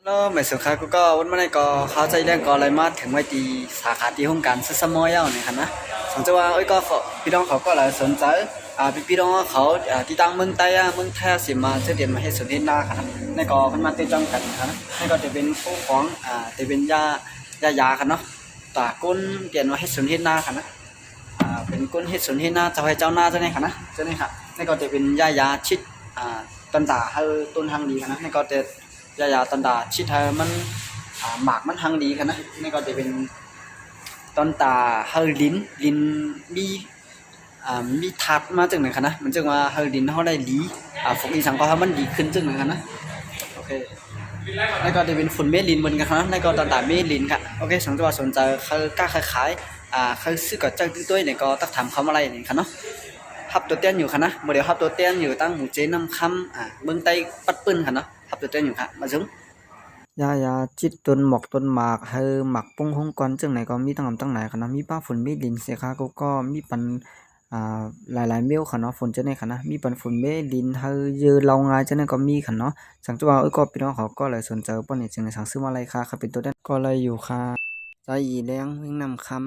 Hello ແມ່ນສູນຄ້າ ກໍ ກໍວັນມາໃນກໍເຂົ້າໃຈແລ້ວ ກໍເລີຍມາເຖິງໄວ້ທີ່ສາຂາທີ່ໂຮງການຊະຊະມອຍແລ້ວນີ້ຫັ້ນນະ. ສັງເກດວ່າ ເອີຍ ກໍ ກໍ ພີ່ນ້ອງເຂົາກໍຫຼາຍສົນໃຈ ອ່າ ພີ່ນ້ອງເຂົາ ອ່າ ທີ່ຕ່າງເມືອງໃຕ້ ອ່າ ເມືອງໄທຊິມາ ຈະເປັນມາເຮັດສວນເຮັດນາຫັ້ນນະ. ໃນກໍເພິ່ນມາຕິດຈອງກັນຫັ້ນນະ. ໃນກໍຈະເປັນຄູ່ຂອງ ອ່າ ຈະເປັນຍ່າ ຍ່າຢາຫັ້ນເນາະ ຕາກຸນເປັນມາເຮັດສວນເຮັດນາຫັ້ນນະ. ອ່າ ເປັນຄົນເຮັດສວນເຮັດນາ ເຈົ້າໄຮ່ເຈົ້ານາ ເຈົ້ານີ້ຫັ້ນນະ ເຈົ້ານີ້ຫັ້ນ. ໃນກໍຈະເປັນຍ່າຢາຊິດ ອ່າ ຕອນຕາໃຫ້ຕົ້ນຮັ່ງດີຫັ້ນນະ. ໃນກໍຈະ ຍ່າຢາຕອນຕາຊິດໃຫ້ມັນ ອ່າ ໝາກມັນຮັ່ງດີຫັ້ນນະ. ໃນກໍຈະເປັນຕອນຕາໃຫ້ດິນ ດິນມີ ອ່າ ມີທາດມາຈັ່ງນັ້ນຫັ້ນນະ. ມັນຈຶ່ງວ່າໃຫ້ດິນເຮົາໄດ້ດີ ອ່າ ປູກອີ່ຫຍັງກໍໃຫ້ມັນດີຂຶ້ນຈັ່ງນັ້ນຫັ້ນນະ. ໂອເຄ ໃນກໍຈະເປັນຝຸ່ນເມດິນເໝືອນກັນຫັ້ນນະ. ໃນກໍຕອນຕາເມດິນກະ ໂອເຄ ສັງເກດວ່າສົນໃຈ ເຂົາຄ້າເຂົາຂາຍ ອ່າ ໃຜຊື້ກໍຈັກຕິດຕໍ່ໃນກໍທັກຖາມເຂົ້າມາໄດ້ຫັ້ນນະ. ຮັບຕົວແທນຢູ່ຫັ້ນນະ ໂມເດວຮັບຕົວແທນຢູ່ທາງໝູ່ເຈນ້ຳຄຳ ອ່າ ເມືອງໃຕ້ປັດປືນຫັ້ນນະ. ຮັບຕົວແທນຢູ່ຫັ້ນນະ ມາເຊິ່ງ ຢາຢາຊິດຕົ້ນໝອກຕົ້ນໝາກ ໃຫ້ໝາກປຸ້ງຫົງກ່ອນ ຈັ່ງໃດກໍມີຕັ້ງອຳຕັ້ງຫຼາຍຫັ້ນນະ. ມີປາຝຸ່ນເມດິນ ເສຍຄ່າກໍ ກໍມີປັນ ອ່າ ຫຼາຍໆແນວຫັ້ນນະ ຝຸ່ນຈັ່ງໃດຫັ້ນນະ. ມີປັນຝຸ່ນເມດິນ ໃຫ້ເຢີເລົາງ່າຍ ຈັ່ງໃດກໍມີຫັ້ນເນາະ. ສັງເກດວ່າ ເອີຍ ກໍພີ່ນ້ອງເຂົາກໍຫຼາຍສົນໃຈ ປ້ອນນີ້ຈຶ່ງໄດ້ສັ່ງຊື້ມາໄດ້ຄ່າ ຄັນເປັນຕົວແທນກໍໄດ້ຢູ່ຄ່າ. ໃຈອີແລງ ວຽງນ້ຳຄຳ.